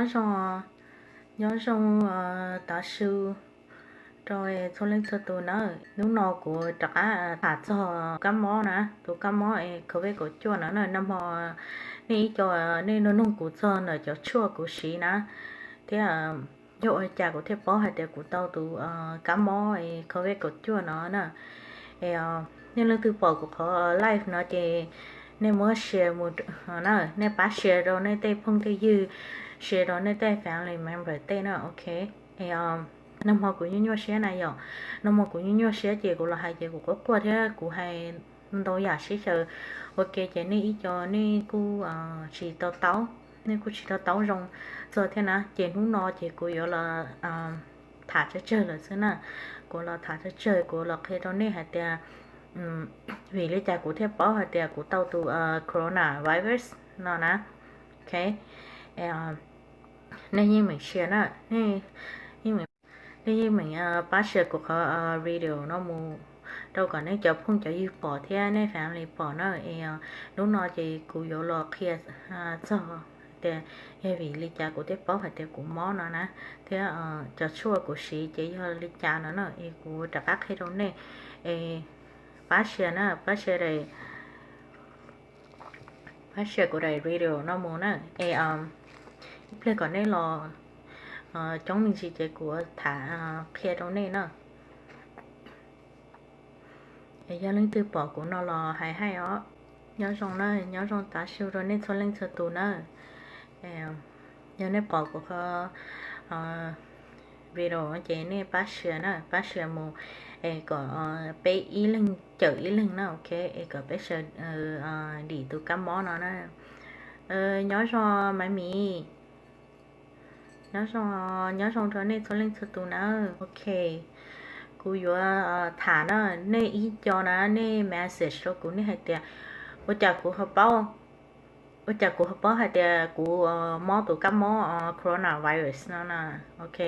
Nyob zoo, nyob zoo tav su rau txhua leej txhua tus na. Hnub no kuv rov qab tham txog kab mob na, tus kab mob covid kaum cuaj no na. Nag hmo nej ib co nej nug nug kuv txog ntawm cov tshuaj kuv siv na, thiab yog ua cas kuv thiaj paub hais tias kuv tau tus kab mob covid kaum cuaj no na. Nej leej twg pom kuv qhov live no ces nej muab share mus na, nej pab share rau nej tej phooj tej ywg, share rau nej tej family member tej na, ok. Nag hmo kuv nyuaj nyuaj siab na yom, nag hmo kuv nyuaj nyuaj siab ces kuv los hais ces kuv quaj quaj thiab kuv hais ntau yam sib xyaw ua ke ces nej ib co nej kuj tsis to taub, nej kuj tsis to taub zoo txog thiab na. Ces hnub no ces kuv yuav los tham tsawg tsawg lawm xwb na, kuv los tham tsawg tsawg, kuv los qhia rau nej hais tias vim li cas kuv thiaj paub hais tias kuv tau tus coronavirus no na. Ok, nej yeej meem share na, nej yeej meem pab share kuv qhov video no mus rau kom nej cov phooj cov ywg pom thiab nej family pom na. Es hnub no ces kuv yuav los qhia txog tias yog vim li cas kuv thiaj paub hais tias kuv mob no na, thiab cov tshuaj kuv siv ces yog li cas no na. Es kuv rov qab qhia rau nej, es pab share na, pab share, pab share kuv daim video no mus na. Es ib pliag kom nej los coob me ntsis ces kuv tham qhia rau nej na. Es yog leej twg pom kuv no los hais hais os. Nyob zoo na, nyob zoo tav su rau nej txhua leej txhua tus na. Yog nej pom kuv qhov video ces nej pab share na, pab share mus es kom peb ib leeg cawm ib leeg na, ok, es kom peb sawv dim tus kab mob no na. Nyob zoo Maiv Miv, nyob zoo, nyob zoo rau nej txhua leej txhua tus na. Ok, kuv yuav tham na, nej ib co na nej message rau kuv nej hais tias ua cas kuv ho paub, ua cas kuv ho paub hais tias kuv mob tus kab mob coronavirus no na. Ok,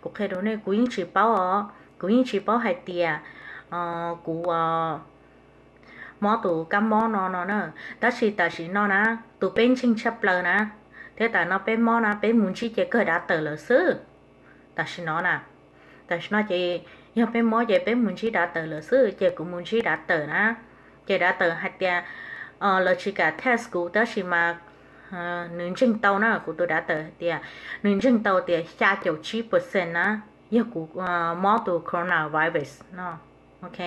kuv qhia rau nej, kuv yeej tsis paub os, kuv yeej tsis paub hais tias kuv mob tus kab mob no no na. Tab sis tam sim no na, tus peb ntseeg tshaj plaws na, thiab tam no peb mob na, peb mus ntsib ces kawg dav tawm lawm xwb. Tam sim no na, tam sim no ces yog peb mob ces peb mus ntsib dav tawm lawm xwb, ces kuv mus ntsib dav tawm na. Ces dav tawm hais tias lawv tsis kam test kuv tab sis mas nws ntseeg tau na, kuv tus dav tawm hais tias nws ntseeg tau tias xya caum tsib percent na yog kuv mob tus coronavirus no. Ok,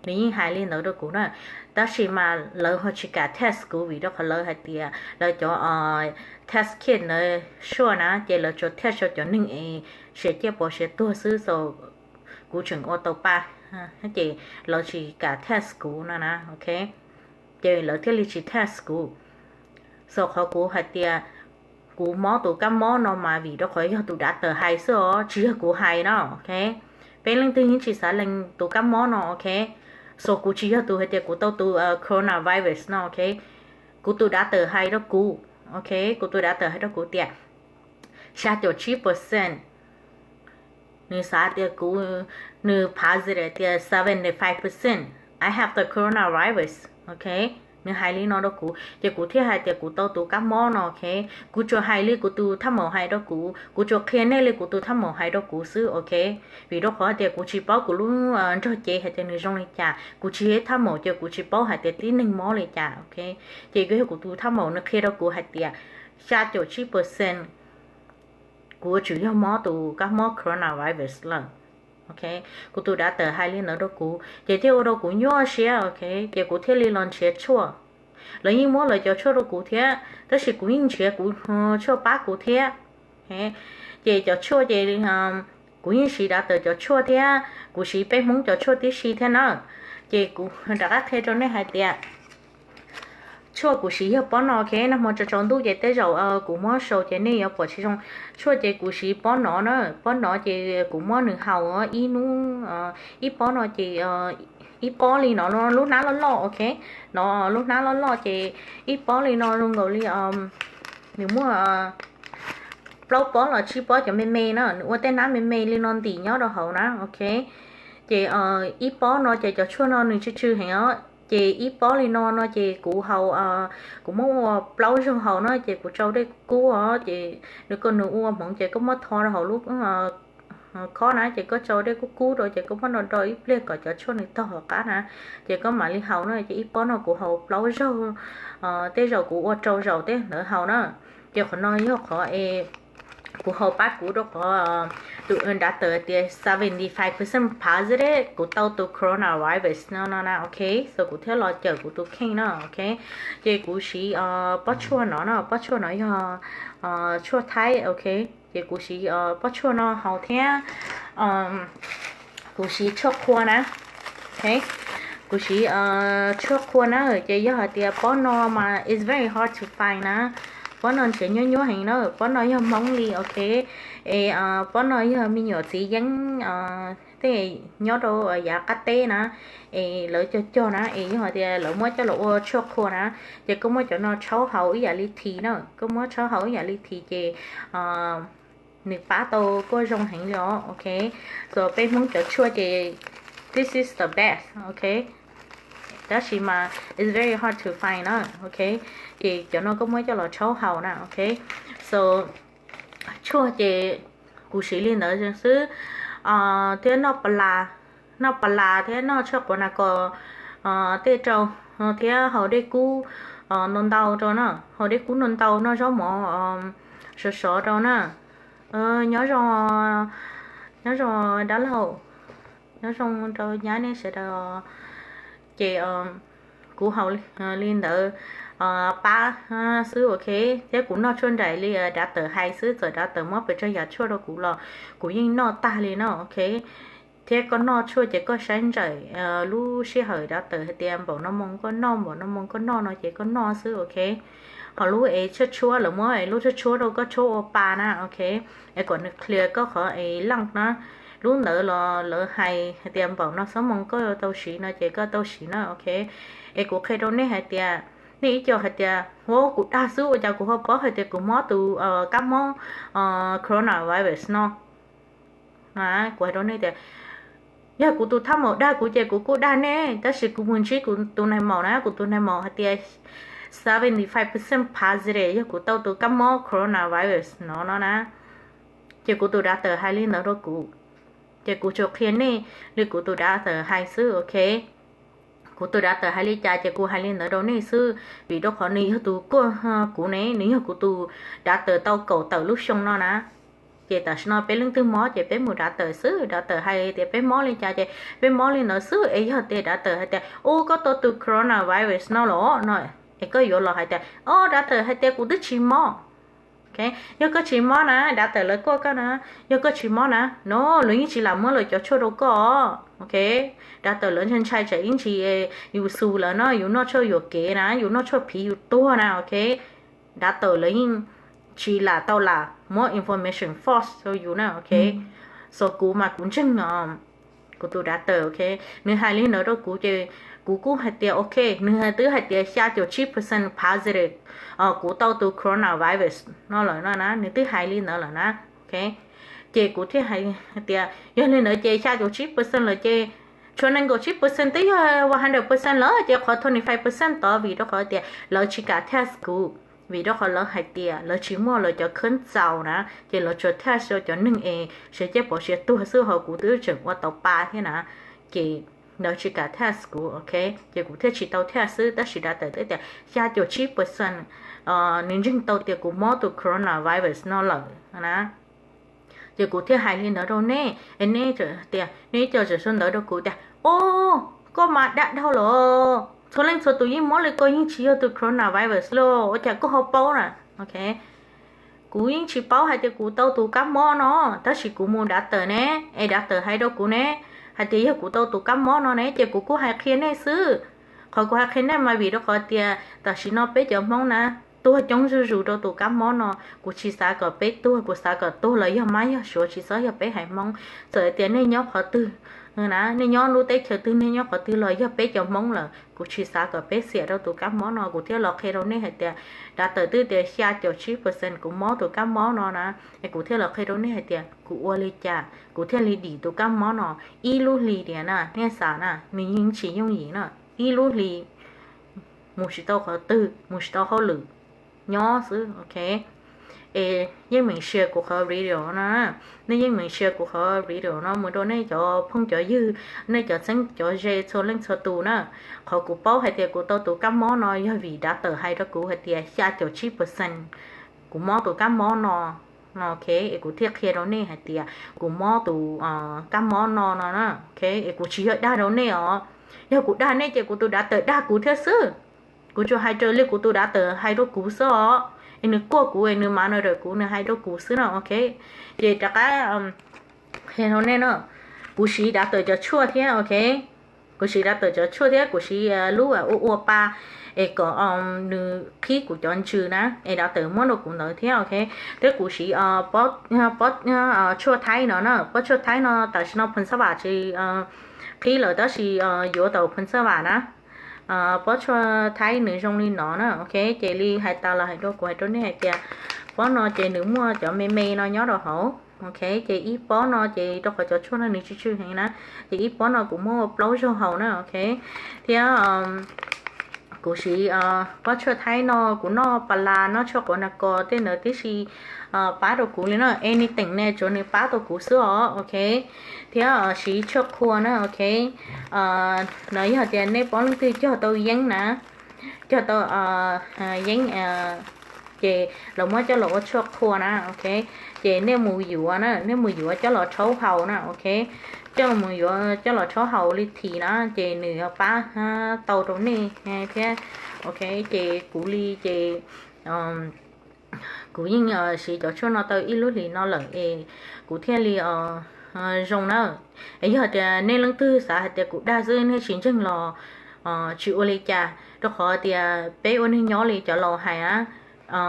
nws yeej hais li ntawd rau kuv na, tab sis mas lawv ho tsis kam test kuv vim rau qhov lawv hais tias lawv cov test kit ntawd suaj na ces lawv tsuas test rau cov neeg es siav ciaj pov siav tuag xwb, so kuv tseem ua tau pa, ces lawv tsis kam test kuv no na. Ok, ces lawv thiaj li tsis test kuv. So qhov kuv hais tias kuv mob tus kab mob no mas vim rau qhov yog tus dav tawm hais xwb os, tsis yog kuv hais no. Ok, peb leej twg yeej tsis xav lees tus kab mob no. Ok, so kuv tsis yog tus hais tias kuv tau tus coronavirus no. Ok, kuv tus dav tawm hais rau kuv, ok, kuv tus dav tawm hais rau kuv tias xya caum tsib percent nws xav tias kuv, nws positive tias seventy five percent I have the coronavirus. Ok, nws hais li no rau kuv ces kuv thiaj hais tias kuv tau tus kab mob no. Ok, kuv tsuas hais li kuv tus thaj maum hais rau kuv, kuv tsuas qhia nej li kuv tus thaj maum hais rau kuv xwb. Ok, vim rau qhov tias kuv tsis paub kuv lub nrog cev hais tias nws zoo li cas, kuv tsis yog thaj maum ces kuv tsis paub hais tias tib neeg mob li cas. Ok, ces yog kuv tus thaj maum nws qhia rau kuv hais tias xya caum tsib percent kuv ua tsuas yog mob tus kab mob coronavirus lawm. Ok, kuv tus dav tawm hais li ntawd rau kuv ces thiaj ua rau kuv nyuaj siab. Ok, ces kuv thiaj li los nrhiav tshuaj. Lawv yeej muab lawv cov tshuaj rau kuv thiab, tab sis kuv yeej nrhiav kuv tshuaj pab kuv thiab. Ces cov tshuaj ces kuv yeej siv dav tawm cov tshuaj thiab, kuv siv peb Hmoob cov tshuaj tib si thiab na. Ces kuv rov qab qhia rau nej hais tias tshuaj kuv siv yog pob no. Ok, nag hmo tsaus tsaus ntuj ces tej zaum kuv muab sau ces nej yuav pom tsis zoo. Tshuaj ces kuv siv pob no na, pob no ces kuv muab nws haus ib hnub, ib pob no ces ib pob li no, lub hnab loj loj. Ok, no lub hnab loj loj ces ib pob li no zoo nkaus li nws muaj plaub pob los tsib pob cov me me na, nws ua tej hnab me me li no ntim nyob rau hauv na. Ok, ces ib pob no ces cov tshuaj no nws tsw tsw heev os. Ces ib pob li no no ces kuv haus, kuv muab ua plaub zaug haus na ces kuv tsau dej kub kub os, ces nws kom nws ua hmoov ces koj muab tho rau hauv lub khob na ces koj tsau dej kub kub rau ces koj muab do do ib pliag kom cov tshuaj nws tog hauv qab na, ces koj mam li haus na. Ces ib pob no kuv haus plaub zaug, tej zaum kuv ua rau zaus tej ntawd haus na. Ces qhov no yog qhov es kuv haus pab kuv rau qhov tus dav tawm tias seventy five percent positive kuv tau tus coronavirus no no na, ok. So kuv thiaj los cawm kuv tus kheej no, ok. Ces kuv siv pob tshuaj no no, pob tshuaj no yog tshuaj thaib, ok. Ces kuv siv pob tshuaj no haus thiab kuv siv tshuaj qhua na, ok. Kuv siv tshuaj qhua na, ces yog hais tias pob no mas it's very hard to find na, pob no nrhiav nyuaj nyuaj heev na, pob no yog Hmoob li, ok. Es pob no yog me nyuam txiv yeeb tej nyob rau yav qab teb na, es lawv cog cog na, es yog hais tias lawv muab coj los ua tshuaj qhua na, ces koj muab cov no tshauv haus ib yam li this na, koj muab tshauv haus ib yam li this ces nws pab tau koj zoo heev li os, ok. So peb Hmoob cov tshuaj ces this is the best, ok. Tab sis mas it's very hard to find na, ok. Ces cov no koj muab coj los tshauv haus na, ok. So tshuaj ces kuv siv li ntawd xwb, thiab noj pas las, noj pas las thiab noj tshuaj quav nas kos tej rau, thiab haus dej kub ntau ntau rau na, haus dej kub ntau ntau, noj zaub mov sov sov rau na. Nyob zoo, nyob zoo dab laug, nyob zoo rau nyab nej sawv daws. Ces kuv haus li ntawd pab xwb, ok. Thiab kuv noj tshuaj nraim li dav tawm hais xwb, txawm dav tawm muab pes tsawg yam tshuaj rau kuv los kuv yeej noj tag li no, ok. Thiab koj noj tshuaj ces koj saib nraim lub sij hawm dav tawm hais tias npaum no moo koj noj, npaum no moo koj noj no ces koj noj xwb, ok. Ho lub es tshuaj tshuab, lawv muab es lub tshuaj tshuab rau koj tshuab ua pa na, ok, es kom nws clear koj qhov es laj na. Lub ntawd los lawv hais hais tias npaum no xuab moos koj tau siv no ces koj tau siv na, ok. Es kuv qhia rau nej hais tias, nej ib co hais tias, ua kuv dag xwb ua cas kuv ho paub hais tias kuv mob tus kab mob coronavirus no. Kuv hais rau nej tias, yog kuv tus thaj maum dag kuv ces kuv kuj dag nej, tab sis kuv mus ntsib kuv tus nais maum na, kuv tus nais maum hais tias seventy five percent positive yog kuv tau tus kab mob coronavirus no no na. Ces kuv tus dav tawm hais li ntawd rau kuv, ces kuv tsuas qhia nej li kuv tus dav tawm hais xwb, ok. Kuv tus dav tawm hais li cas ces kuv hais li ntawd rau nej xwb, vim rau qhov nws yog tus kuaj kuv ne, nws yog kuv tus dav tawm tau kaum tawm lub xyoo no na. Ces tam sim no peb leej twg mob ces peb mus dav tawm xwb, dav tawm hais tias peb mob li cas ces peb mob li ntawd xwb. Es yog tias dav tawm hais tias, u, koj tau tus coronavirus no los no, es koj yuav los hais tias, o, dav tawm hais tias kuv twb tsis mob. Yog koj tsis mob na, dav tawm lawv kuaj koj na, yog koj tsis mob na, no lawv yeej tsis lam muab lawv cov tshuaj rau koj, ok. Dav tawm lawv ntshai ntshai tsam ib ntsis yus xus lawm no, yus noj tshuaj yuam kev na, yus noj tshuaj phiv yus tuag na, ok. Dav tawm lawv yeej tsis lam tau lam muab information false rau yus na, ok. So kuv mas kuv ntseeg no, kuv tus dav tawm, ok, nws hais li ntawd rau kuv ces kuv kuj hais tias, ok, nws twb hais tias xya caum tsib percent positive, kuv tau tus coronavirus no lawm no na, nws twb hais li ntawd lawm na, ok. Ces kuv thiaj hais tias yog li ntawd ces xya caum tsib percent lawm ces tshuav nees nkaum tsib percent twb yog one hundred percent lawm ces qhov twenty five percent tod vim rau qhov tias lawv tsis kam test kuv, vim rau qhov lawv hais tias lawv tsis muaj lawv cov khab txaus na, ces lawv tsuas test rau cov neeg es sawv cev pov siav tuag xwb, ho kuv twb tseem ua tau pa thiab na, ces lawv tsis kam test kuv, ok. Ces kuv thiaj tsis tau test xwb, tab sis dav tawm twb tias xya caum tsib percent nws ntseeg tau tias kuv mob tus coronavirus no lawm na. Ces kuv thiaj hais li ntawd rau nej, nej tias, nej cov tseem sau ntawv rau kuv tias, o, koj mas dag dhau los, txhua leej txhua tus yeej mob li, koj yeej tsis yog tus coronavirus los ua cas koj ho paub na, ok. Kuv yeej tsis paub hais tias kuv tau tus kab mob no, tab sis kuv mus dav tawm ne, es dav tawm hais rau kuv ne, hais tias yog kuv tau tus kab mob no ne, ces kuv kuj hais qhia nej xwb. Qhov kuv hais qhia nej mas vim rau qhov tias tam sim no peb cov Hmoob na tuag coob zuj zus rau tus kab mob no, kuv tsis xav kom peb tuag, kuv xav kom tuag los yog Mab yog Suav, tsis txhob yog peb haiv Hmoob. Txawm tias nej nyob qhov twg na, nej nyob lub teb chaws twg, nej nyob qhov twg los yog peb cov Hmoob lawm, kuv tsis xav kom peb xiam rau tus kab mob no, kuv thiaj los qhia rau nej hais tias dav tawm twb tias xya caum tsib percent kuv mob tus kab mob no na, es kuv thiaj los qhia rau nej hais tias kuv ua li cas kuv thiaj li dim tus kab mob no ib lub hlis tias na, nej xav na, nws yeej tsis yooj yim na. ib lub hlis mus tsis tau qhov twg, mus tsis tau hauj lwm, nyob xwb, ok. Es yeej meem share kuv qhov video no, nej yeej meem share kuv qhov video no mus rau nej cov phooj cov ywg, nej cov txheeb cov ze txhua leej txhua tus na. Qhov kuv paub hais tias kuv tau tus kab mob no yog vim dav tawm hais rau kuv hais tias xya caum tsib percent kuv mob tus kab mob no, ok. Es kuv thiaj qhia rau nej hais tias kuv mob tus kab mob no no, ok. Es kuv tsis yog dag rau nej os, yog kuv dag nej ces kuv tus dav tawm dag kuv thiab xwb. Kuv tsuas hais raws li kuv tus dav tawm hais rau kuv xwb os, es nws kuaj kuv es nws mas no ram kuv, nws hais rau kuv xwb no, ok. Ces rov qab qhia rau nej no, kuv siv dav tawm cov tshuaj thiab, ok. Kuv siv dav tawm cov tshuaj thiab kuv siv lub ua ua pa es kom nws qhib kuv cov ntsws na, es dav tawm muab rau kuv ntawd thiab, ok. Thiab kuv siv pob tshuaj thaib no na, pob tshuaj thaib no tam sim no pheej xab vam tsis qhib lawm tab sis yuav tau pheej xab vam na. Pob tshuaj thaib nws zoo li no na, ok. Ces li hais tas los hais rau kuv hais rau nej hais tias pob no ces nws muaj cov me me no nyob rau hauv, ok. Ces ib pob no ces rau qhov cov tshuaj no nws tsw tsw heev na, ces ib pob no kuv muab ua plaub zaug haus na, ok. Thiab kuv siv pob tshuaj thaib no, kuv noj pas las, noj tshuaj quav nas kos tej ntawd tib si pab rau kuv li no, anything ne tsuav nws pab tau kuv xwb os, ok. Thiab siv tshuaj qhua na, ok. No yog tias nej paub leej twg cog tau yeeb na, cog tau yeeb ces los muab coj los ua tshuaj qhua na, ok. Ces nej mus yuav na, nej mus yuav coj los rhaub haus na, ok. Coj mus yuav coj los rhaub haus li this na ces nws pab tau rau nej thiab, ok. Ces kuv li ces kuv yeej siv cov tshuaj no tau ib lub hlis no lawm es kuv thiaj li zoo na. Es yog tias nej leej twg xav hais tias kuv dag xwb nej tsis ntseeg los tsis ua li cas, rau qhov tias peb ua neeg nyob li cov laus hais a,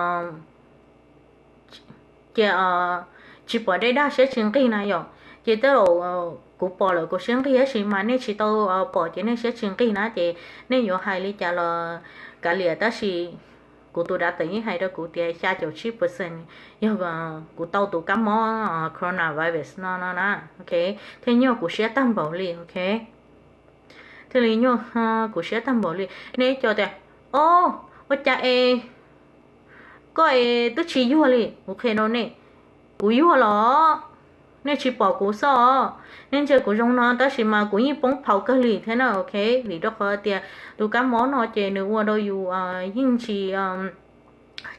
ces tsis pom dej dag siab tsis nqig na yom. Ces tej zaum kuv pom lawm kuv siab nqig tab sis mas nej tsis tau pom ces nej siab tsis nqig na ces nej yuav hais li cas los kav liam, tab sis kuv tus dav tawm yeej hais rau kuv tias xya caum tsib percent yog kuv tau tus kab mob coronavirus no no na, ok. Thiaj nyuaj kuv siab tag npaum li, ok. Thiaj li nyuaj kuv siab tag npaum li. Nej cov tias, o, ua cas es koj es twb tsis yuag li? Kuv qhia rau nej, kuv yuag los nej tsis pom kuv xwb os. Nej ntsia kuv zoo no tab sis mas kuv yeej poob phau kawg li thiab na, ok. Vim rau qhov tias tus kab mob no ces nws ua rau yus yeej tsis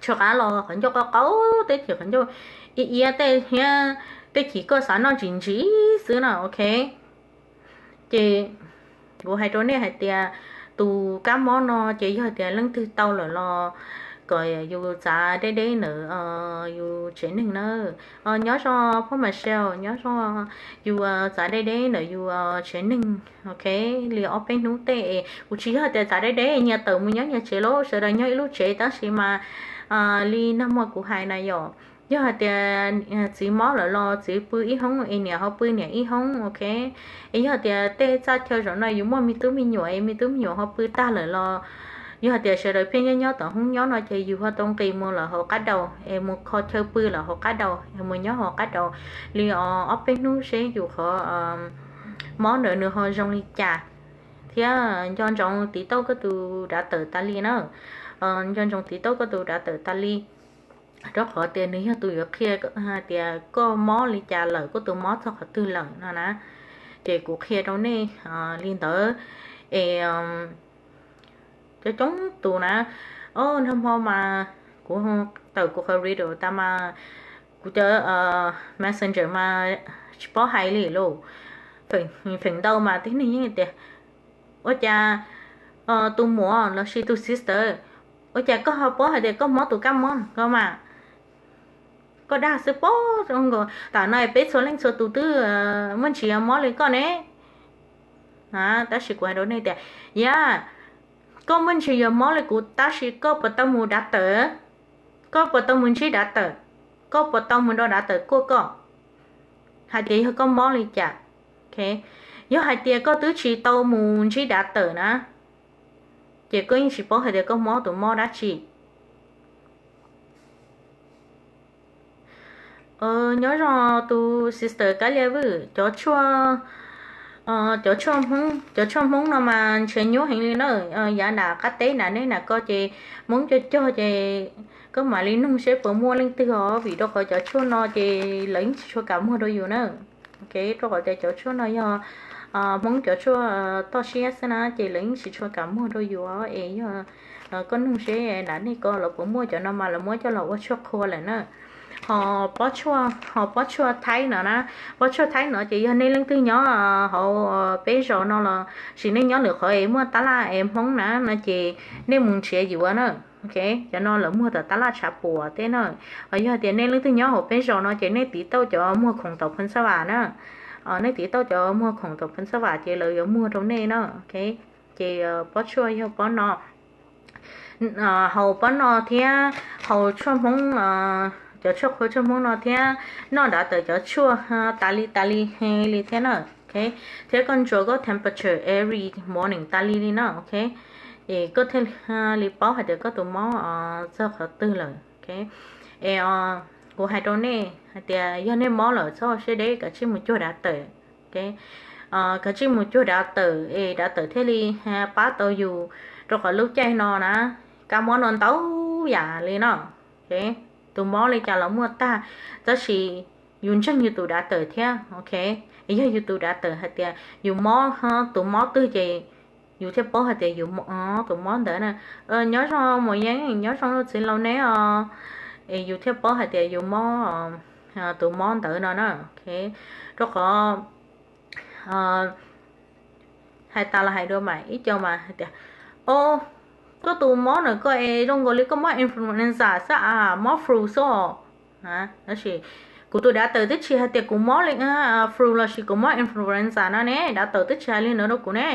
tsho qab los qhov ncauj qaub qaub, tej chim qhov ncauj iab iab tej thiab, tej chim koj xav noj ntsim ntsim xwb na, ok. Ces kuv hais rau nej hais tias tus kab mob no ces yog tias leej twg tau lawm los kom yus txav deb deb ntawm yus tsev neeg na. Nyob zoo phoj Michelle, nyob zoo, yus txav deb deb ntawm yus tsev neeg, ok. Li ob peb hnub tej es kuv tsis yog tias txav deb deb nyias tawm mus nyob nyias tsev lauj, sawv daws nyob ib lub tsev tab sis mas li nag hmo kuv hais na yom, yog hais tias txiv mob lawm los txiv pw ib hoob es niam ho pw niam ib hoob, ok. Es yog tias tej txaj chaw zaum no yus muaj me tub me nyuam es me tub me nyuam ho pw tag lawm los yog tias sawv daws pheej nyob nyob tom hoob nyob no ces yus ho tau nqis mus lawm hauv qab daus es mus kho chaw pw lawm hauv qab daus es mus nyob hauv qab daus li ob peb hnub seb yus qhov mob ntawd nws ho zoo li cas. Thiab nco ntsoov tiv tauj koj tus dav tawm tas li na. Nco ntsoov tiv tauj koj tus dav tawm tas li, rau qhov tias nws yog tus yuav qhia hais tias koj mob li cas lawm, koj tus mob txog qhov twg lawm no na. Ces kuv qhia rau nej li ntawd es coob coob tus na. O, nag hmo mas kuv tawm kuv qhov video tas mas kuv cov messenger mas tsis paub hais li lauj. Feem ntau mas tib neeg yeej tias, ua cas tus muam lossis tus sister, ua cas koj ho paub hais tias koj mob tus kab mob koj mas? Koj dag xwb pob. Tam no peb txhua leej txhua tus twb muaj ntsis mob li koj ne. Tab sis kuv hais rau nej tias, yam, koj muaj ntsis yuav mob li kuv tab sis koj puas tau mus dav tawm? Koj puas tau mus ntsib dav tawm? Koj puas tau mus nrog dav tawm kuaj koj hais tias yog koj mob li cas? Yog hais tias koj twb tsis tau mus ntsib dav tawm na, ces koj yeej tsis paub hais tias koj mob tus mob dab tsi. Nyob zoo tus sister Kab Lia Vwj, cov tshuaj Cov tshuaj Hmoob, cov tshuaj Hmoob no mas ntshe nyuaj heev li na. Yav nram qab teb nram nej nram ko ces Hmoob cog cog ces koj mam li nug seb puas muaj leej twg os, vim rau qhov cov tshuaj no ces lawv yeej tsis tshua kam muag rau yus na. Ok, rau qhov tias cov tshuaj no yog Hmoob cov tshuaj toj siab xwb na, ces lawv yeej tsis tshua kam muag rau yus es yog koj nug seb nram nej ko lawv puas muaj cov no mas lawv muab coj los ua tshuaj qhua lawm na. Ho pob tshuaj, ho pob tshuaj Thaib no na, pob tshuaj Thaib no ces yog nej leej twg nyob hauv peb zos no los sis nej nyob lwm qhov es muaj tab laj es Hmoob na no ces nej mus nrhiav yuav na. Ok, cov no lawv muag tom tab laj tshav puam teb na. Ho yog tias nej leej twg nyob hauv peb zos no ces nej tiv tauj cov muag khoom tom Pheev Xab Vam na. Nej tiv tauj cov muag khoom tom Pheev Xab Vam ces lawv yuav muag rau nej na. Ok, ces pob tshuaj yog pob no. Haus pob no thiab haus tshuaj Hmoob, cov tshuaj qhua tshuaj Hmoob no thiab noj dav tawm cov tshuaj tas li tas li li thiab na. Ok, thiab koj ntsuas koj temperature every morning tas li li na. Ok, es koj thiaj li paub hais tias koj tus mob txog qhov twg lawm. Ok, es kuv hais rau nej hais tias yog nej mob lawm txhob siab deb, kav tsij mus cuag dav tawm. Ok, kav tsij mus cuag dav tawm es dav tawm thiaj li pab tau yus, rau qhov lub caij no na kab mob no ntau yam li no. Ok, tus mob li cas los muaj tag, tab sis yus ntseeg yus tus dav tawm thiab. Ok, yog yus tus dav tawm hais tias yus mob tus mob twg ces yus thiaj paub hais tias yus mob tus mob ntawd na. Nyob zoo Mus Yeeb, nyob zoo txiv laus neb os. Es yus thiaj paub hais tias yus mob tus mob ntawd no na. Ok, rau qhov hais tas los hais dua mas ib co mas hais tias, o, koj tus mob na koj es zoo nkaus li koj mob influenza xwb a, mob flu xwb os. Tab sis kuv tus dav tawm twb tsis hais tias kuv mob flu los sis kuv mob influenza no ne, dav tawm twb tsis hais li ntawd rau kuv ne.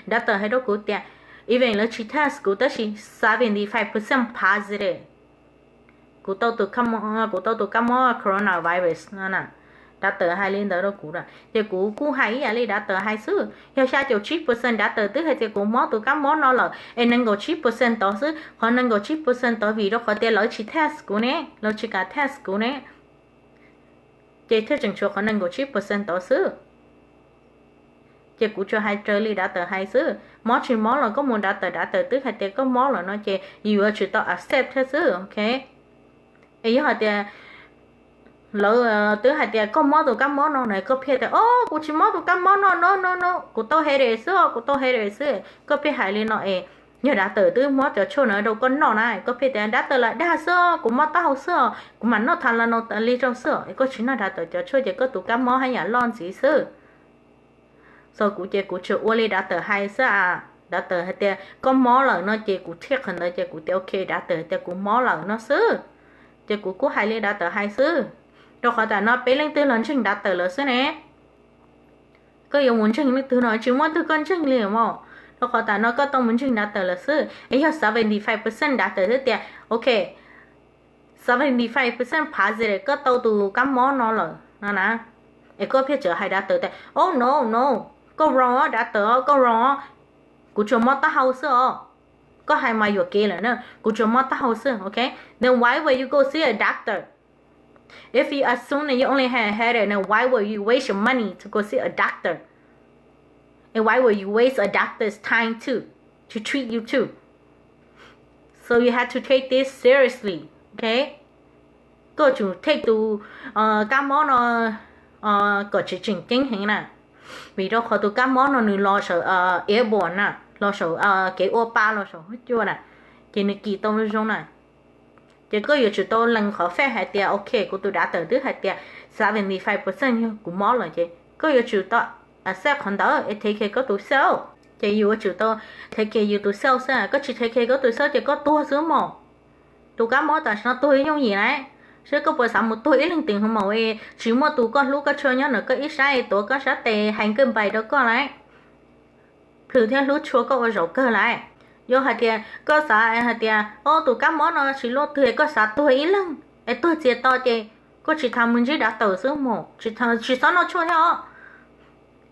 Dav tawm hais rau kuv tias, even lawv tsis test kuv tab sis seventy five percent positive kuv tau tus, kuv tau tus kab mob coronavirus no na. Dav tawm hais li ntawd rau kuv, ces kuv kuj hais ib yam li dav tawm hais xwb. Yog xya caum tsib percent dav tawm twb hais tias kuv mob tus kab mob no lawm es nees nkaum tsib percent tod xwb, qhov nees nkaum tsib percent tod vim rau qhov tias lawv tsis test kuv ne, lawv tsis kam test kuv ne, ces thiaj tseem tshuav qhov nees nkaum tsib percent tod xwb. Ces kuv tsuas hais raws li dav tawm hais xwb. Mob tsis mob los koj mus dav tawm, dav tawm twb hais tias koj mob lawm no ces yuav tsum tau accept thiab xwb. Ok, es yog hais tias lawv twb hais tias koj mob tus kab mob no na, koj pheej tias, o, kuv tsis mob tus kab mob no no no no, kuv tau headache xwb os, kuv tau headache xwb. Koj pheej hais li no es yog dav tawm twb muab cov tshuaj no rau koj noj na, koj pheej tias dav tawm lam dag xwb os, kuv mob taub hau xwb os, kuv mam noj Tylenol tas li rau xwb os, es koj tsis noj dav tawm cov tshuaj ces koj tus kab mob haj yam loj ntxiv xwb. So kuv ces kuv tsuas ua li dav tawm hais xwb a. Dav tawm hais tias koj mob lawm no ces kuv thiaj qhov ntawd ces kuv tias ok, dav tawm hais tias kuv mob lawm no xwb, ces kuv kuj hais li dav tawm hais xwb. Rau qhov tam no peb leej twg los ntseeg dav tawm lawm xwb ne. Koj yuav mus ntseeg leej twg no tsis muaj twg koj ntseeg li mos. Rau qhov tam no koj tau mus ntseeg dav tawm lawm xwb es yog seventy five percent dav tawm twb tias ok, seventy five percent positive koj tau tus kab mob no lawm no na, es koj pheej tseem hais dav tawm tias, o no no, koj wrong os, dav tawm os, koj wrong os, kuv tsuas mob taub hau xwb os. Koj hais mas yuam kev lawm na, kuv tsuas mob taub hau xwb. Ok, then why would you go see a doctor? If you assume that you only have a headache, then why would you waste your money to go see a doctor? And why would you waste a doctor's time too to treat you too? So you have to take this seriously, ok? Koj tsum take tus kab mob no kom tseem tseem ceeb heev na, vim rau qhov tus kab mob no nws los saum airborne na, los saum kev ua pa los saum huab cua na, ces nws kis tau zoo na. Ces koj yuav tsum tau lees qhov fact hais tias ok, kuv tus dav tawm twb hais tias seventy five percent yog kuv mob lawm, ces koj yuav tsum tau accept qhov ntawd es take care koj tus self. Ces yus yuav tsum tau take care yus tus self xwb, koj tsis take care koj tus self ces koj tuag xwb mos. Tus kab mob tam sim no tuag yooj yim lawm, seb koj puas xav mus tuag ib leeg twg hos mos, tsis muaj tus koj hlub koj tshua nyob ntawm koj ib sab es tuav koj sab tes hais goodbye rau koj lawm, plhws thiab hlub tshua koj ua zaum kawg lawm. Yog hais tias koj xav hais tias o, tus kab mob no tsis luaj twg, koj xav tuag ib leeg es tuag txias to ces koj tsis tas mus ntsib dav tawm xwb mos, tsis txhob noj tshuaj thiab os.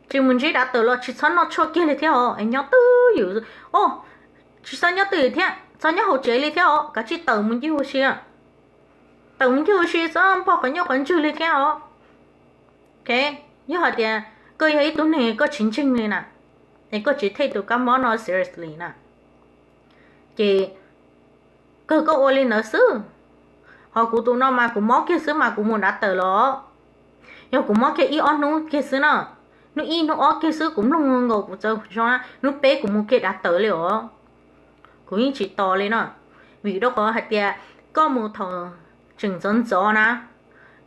Tsis mus ntsib dav tawm los tsis txhob noj tshuaj kiag li thiab os, nyob twj ywm. O, tsis txhob nyob twj ywm thiab, txhob nyob hauv tsev li thiab os, kav tsij tawm mus ncig ua si. Tawm mus ncig ua si, txhob npog qhov nyuj qhov ntswg li thiab os. Ok, yog hais tias koj yog ib tug neeg koj tsis ntseeg li na, es koj tsis take tus kab mob no seriously na, ces kawg koj ua li ntawd xwb. Ho kuv tus no mas kuv mob kiag xwb mas kuv mus dav tawm los, yog kuv mob kiag ib ob hnub kiag xwb na, hnub ib hnub ob kiag xwb kuv mloog nkaus kuv txawm zoo na, hnub peb kuv mus kiag dav tawm li os. Kuv yeej tsis tos li no, vim rau qhov hais tias koj mus thaum tseem ntxov ntxov na,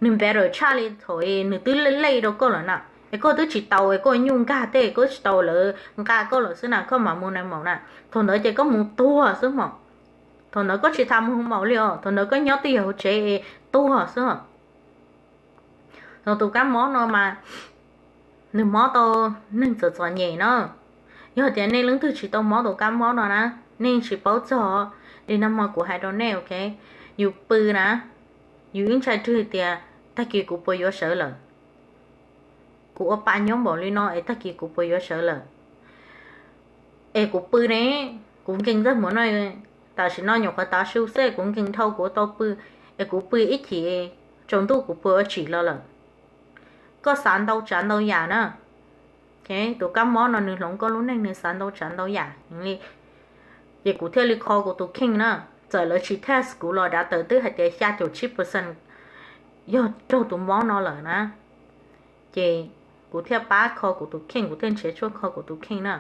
nws better tshaj li thaum nws twb lej lej rau koj lawm na, es koj twb tsis tau es koj nyuj nkag tej koj tsis tau lawv nqa koj lawm xwb na, koj mam mus nais maum na, thaum ntawd ces koj mus tuag xwb mos. Thaum ntawd koj tsis tas mus maum li os, thaum ntawd koj nyob twj ywm hauv tsev es tuag xwb. Thaum tus kab mob no mas nws mob tau neeg txom txom nyem na. Yog tias nej leej twg tsis tau mob tus kab mob no na, nej tsis paub txog li no mas kuv hais rau nej, ok, yus pw na, yus ib ntshai rwg tias tag kis kuv puas yuav sawv lawm. Kuv ua pa nyob npaum li no es tag kis kuv puas yuav sawv lawm. Es kuv pw ne, kuv nkees txaj muag no, tam sim no nyuam qhuav tav su xwb kuv nkees dhau kuv tau pw, es kuv pw ib chim tsaus ntuj kuv puas ua tsim los lawm. Koj xav ntau tsav ntau yam na. Tus kab mob no nws hloov koj lub neej nws xav ntau tsav ntau yam li. Ces kuv thiaj li kho kuv tus kheej na. Txawm lawv tsis test kuv los dav tawm twb hais tias xya caum tsib percent yog raug tus mob no lawm na. Ces kuv thiaj pab kho kuv tus kheej, kuv thiaj nrhiav tshuaj kho kuv tus kheej na.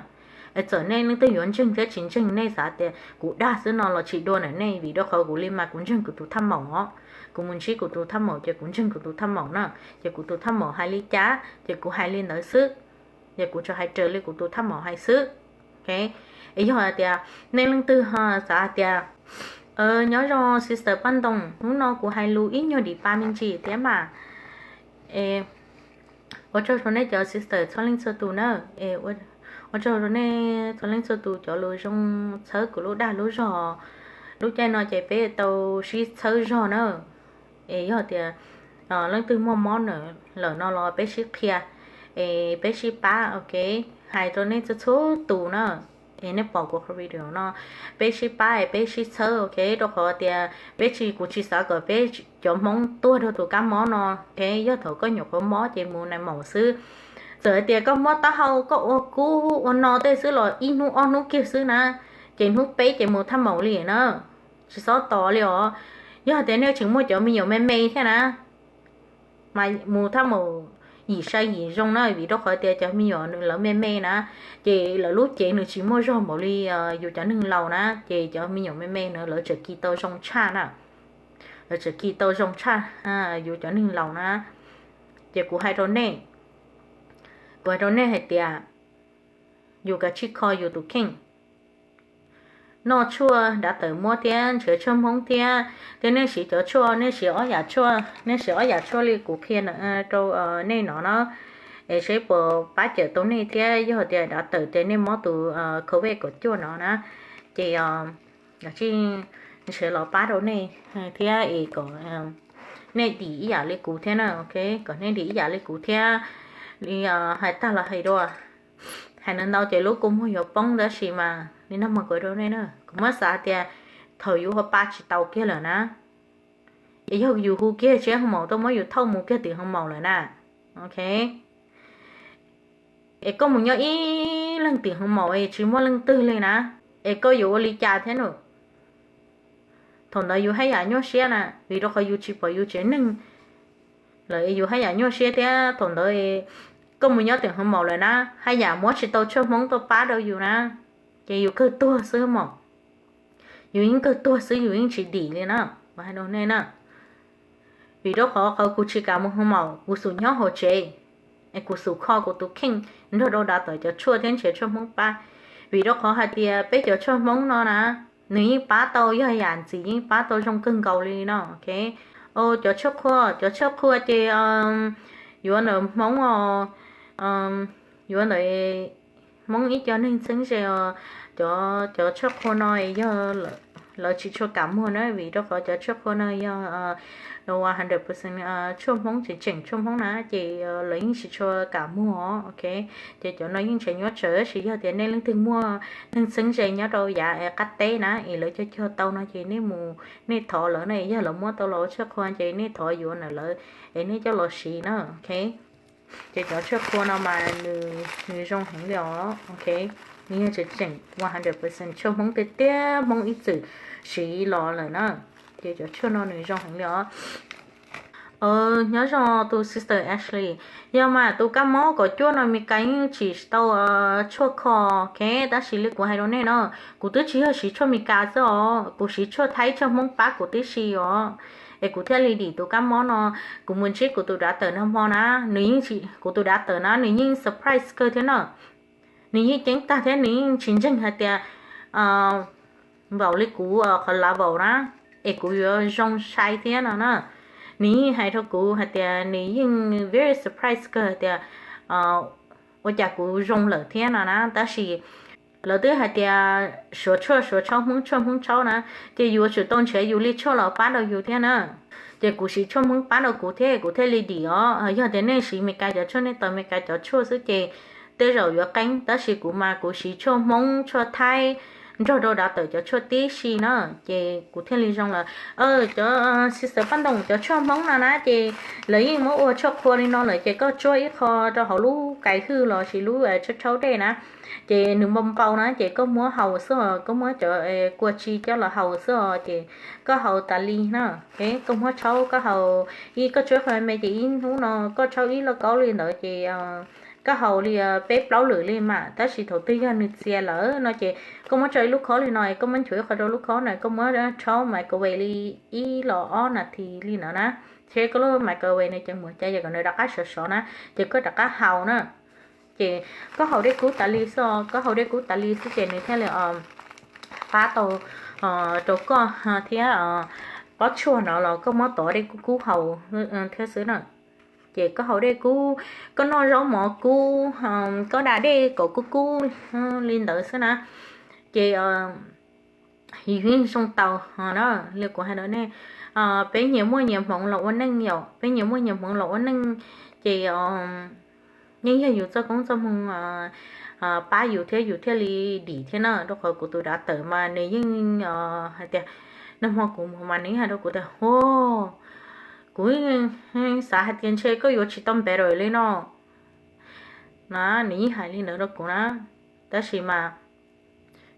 Es txawm nej leej twg yuav ntseeg thiab tsis ntseeg, nej xav tias kuv dag xwb no los tsis dua ntawm nej, vim rau qhov kuv li mas kuv ntseeg kuv tus thaj maum os. Kuv mus ntsib kuv tus thaj maum ces kuv ntseeg kuv tus thaj maum na. Ces kuv tus thaj maum hais li cas ces kuv hais li ntawd xwb. Ces kuv tsuas hais raws li kuv tus thaj maum hais xwb. Es yog hais tias nej leej twg ho xav hais tias, nyob zoo sister Paj Ntoo, hnub no kuv hais lus ib nyuag dim pa me ntsis thiab mas. Ua tsaug rau nej cov sister txhua leej txhua tus na. Ua tsaug rau nej txhua leej txhua tus cov lus zoo txhawb kuv lub dag lub zog. Lub caij no ces peb tau sib txhawb zog na. Es yog tias leej twg muaj mob lawm no los peb sib qhia, es peb sib pab, ok. Hais rau nej txhua txhua tus na, es nej pom kuv qhov video no, peb sib pab es peb sib txhawb, ok. Rau qhov tias peb tsis, kuv tsis xav kom peb cov Hmoob tuag rau tus kab mob no, ok. Yog thaum koj nyuam qhuav mob ces mus nais maum xwb. Txawm hais tias koj mob taub hau, koj ua kub ua no tej xwb los ib hnub ob hnub kiag xwb na, ces hnub peb ces mus thaj maum li na. Tsis txhob tos li os. Yog tias nej tseem muaj cov me nyuam me me thiab na, mas mus thaj maum yim sai yim zoo na, vim rau qhov tias cov me nyuam lawv me me na, ces lawv lub cev nws tsis muaj zog npaum li yus cov neeg laus na, ces cov me nyuam me me na lawv tseem kis tau zoo tshaj na. Lawv tseem kis tau zoo tshaj yus cov neeg laus na. Ces kuv hais rau nej, kuv hais rau nej hais tias yus kav tsij kho yus tus kheej. Noj tshuaj dav tawm muab thiab nrhiav tshuaj Hmoob thiab, thiab nej siv cov tshuaj, nej siv ob yam tshuaj, nej siv ob yam tshuaj li kuv qhia rau nej no na, es seb puas pab cawm tau nej thiab yog tias dav tawm tias nej mob tus COVID kaum cuaj no na, ces nrhiav los pab rau nej thiab es kom nej dim ib yam li kuv thiab na, ok, kom nej dim ib yam li kuv thiab. Li hais tag los hais dua, hais ntau ntau ces lub kua muag yuav poob tab sis mas li no mas kuv rau nej na, kuv muab xav tias thaum yus ua pa tsis tau kiag lawm na, es yog yus hu kiag tsiab hoo maum tuaj muab yus thauj mus kiag tim hoo maum lawm na, ok. Es koj mus nyob ib leeg tim hoo maum es tsis muaj leej twg li na, es koj yuav ua li cas thiab no? Thaum ntawd yus haj yam nyuaj siab na, vim rau qhov yus tsis pom yus tsev neeg lawm es yus haj yam nyuaj siab thiab. Thaum ntawd koj mus nyob tim hoo maum lawm na, haj yam muab tsis tau tshuaj Hmoob tuaj pab rau yus na, ces yus kawg tuag xwb mas. Yus yeej kawg tuag xwb, yus yeej tsis dim li na, kuv hais rau nej na. Vim rau qhov qhov kuv tsis kam mus hoo maum, kuv xum nyob hauv tsev, es kuv xum kho kuv tus kheej nrog rau dav tawm cov tshuaj thiab nrhiav tshuaj Hmoob pab. Vim rau qhov hais tias peb cov tshuaj Hmoob no na, nws yeej pab tau, yog yam ntxim yeej pab tau zoo kawg nkaus li no, ok. Cov tshuaj qhua, cov tshuaj qhua ces yuav ntawm Hmoob os, yuav ntawm Hmoob ib co neeg txheeb ze os. Cov, cov tshuaj qhua no yog lawv tsis tshua kam muag na, vim rau qhov cov tshuaj qhua no yog one hundred percent tshuaj Hmoob tseem tseem tshuaj Hmoob na, ces lawv yeej tsis tshua kam muag os, ok. Ces cov no yeej tseem nyuaj tsawv, tab sis yog tias nej leej twg muaj neeg txheeb ze nyob rau yav qab teb na, es lawv cog cog tau no ces nej mus nej thov lawv na, yog lawv muab tau los ua tshuaj qhua ces nej thov yuav ntawm lawv es nej coj los siv na, ok. Ces cov tshuaj qhua no mas nws zoo heev li os. Ok, nws yog tseem tseem one hundred percent tshuaj Hmoob tiag tiag, Hmoob ib txwm siv los lawm na. Ces cov tshuaj no nws zoo heev li os. Nyob zoo tus sister Ashley, yog mas tus kab mob kaum cuaj no Meskas yeej tsis tau tshuaj kho, ok, tab sis li kuv hais rau nej no, kuv twb tsis yog siv tshuaj Meskas xwb os, kuv siv tshuaj Thaib tshuaj Hmoob pab kuv tib si os, es kuv thiaj li dim tus kab mob no. Kuv mus ntsib kuv tus dav tawm nag hmo na, nws yeej, kuv tus dav tawm na nws yeej surprise kawg thiab na. Nws yeej ceeb tag thiab nws yeej tsis ntseeg hais tias npaum li kuv qhov level na, es kuv yuav zoo sai thiab no na. Nws yeej hais rau kuv hais tias nws yeej very surprise kawg hais tias ua cas kuv zoo lawm thiab no na. Tab sis lawv twb hais tias suav tshuaj suav tshaub, Hmoob tshuaj Hmoob tshaub na, ces yus yuav tsum tau nrhiav yus li tshuaj los pab rau yus thiab na. Ces kuv siv tshuaj Hmoob pab rau kuv thiab kuv thiaj li dim os. Yog tias nej siv Meskas cov tshuaj, nej tau Meskas cov tshuaj xwb ces tej zaum yuav qeeb, tab sis kuv mas kuv siv tshuaj Hmoob tshuaj Thaib nrog rau dav tawm cov tshuaj tib si na, ces kuv thiaj li zoo lawm. Cov sister Paj Ntoo, cov tshuaj Hmoob no na ces lawv yeej muab ua tshuaj qhua li no lawm ces koj tsuab ib qho rau hauv lub kais hwj los sis lub tshaub tshaub dej na, ces nws npau npau na ces koj muab haus xwb os, koj muab cov kua tsi coj los haus xwb os, ces koj haus tas li na. Koj muab tshaub koj haus, ib koj tsuab qhov me ces ib hnub no koj tshaub ib lauj kaub li ntawd ces koj haus li peb plaub lwm li mas, tab sis thaum twg yog nws txias lawm no ces koj muab tso ib lub khob li no, koj muab nchuav ib qho rau lub khob na, koj muab tshaub microwave li ib los ob nas this li no na, thiab koj lub microwave no ces mus cas yog kom nws rov qab sov sov na, ces koj rov qab haus na. Ces koj haus dej kub tas li xwb os, koj haus dej kub tas li xwb ces nws thiaj li pab tau rau koj thiab. Pob tshuaj no los koj muab tov dej kub kub haus thiab xwb na. Ces koj haus dej kub, koj noj zaub mov kub, koj da dej kom kub kub li ntawd xwb na, ces yus yeej zoo tau na. Li kuv hais rau nej, peb nyias muaj nyias hmoov los ua neej yom, peb nyias muaj nyias hmoov los ua neej, ces yeej yog yus txoj koob txoj hmoo pab yus thiab yus thiaj li dim thiab na. Rau qhov kuv tus dav tawm mas nws yeej hais tias, nag hmo kuv mus mas nws yeej hais rau kuv tias, hu, kuv xav hais tias ntshe koj yuav tsis tau better li no na, nws yeej hais li ntawd rau kuv na. Tab sis mas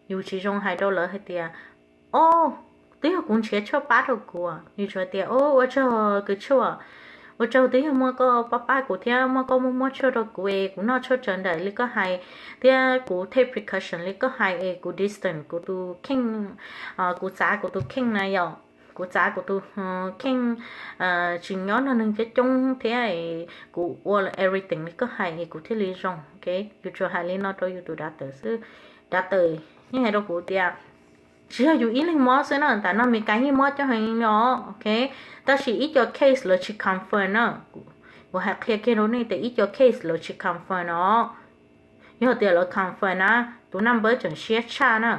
yus tsis zoo hais rau lawv hais tias, o, twb yog kuv nrhiav tshuaj pab rau kuv, yus tsuas tias, o, ua tsaug kws tshuaj, ua tsaug twb yog muaj koj pab pab kuv thiab muaj koj muab muab tshuaj rau kuv es kuv noj tshuaj tsaws nraim li koj hais, thiab kuv take precaution li koj hais es kuv distance kuv tus kheej, kuv txav kuv tus kheej na yom, kuv txav kuv tus kheej tsis nyob nrog neeg coob coob thiab kuv ua everything li koj hais es kuv thiaj li zoo. Yus tsuas hais li no rau yus tus dav tawm xwb. Dav tawm yeej hais rau kuv tias, tsis yog yus ib leeg mob xwb na, tam no Meskas yeej mob coob heev li os, ok, tab sis ib co case lawv tsis confirm na. Kuv hais qhia kiag rau nej tias ib co case lawv tsis confirm os. Yog tias lawv confirm na, tus number tseem siab tshaj na.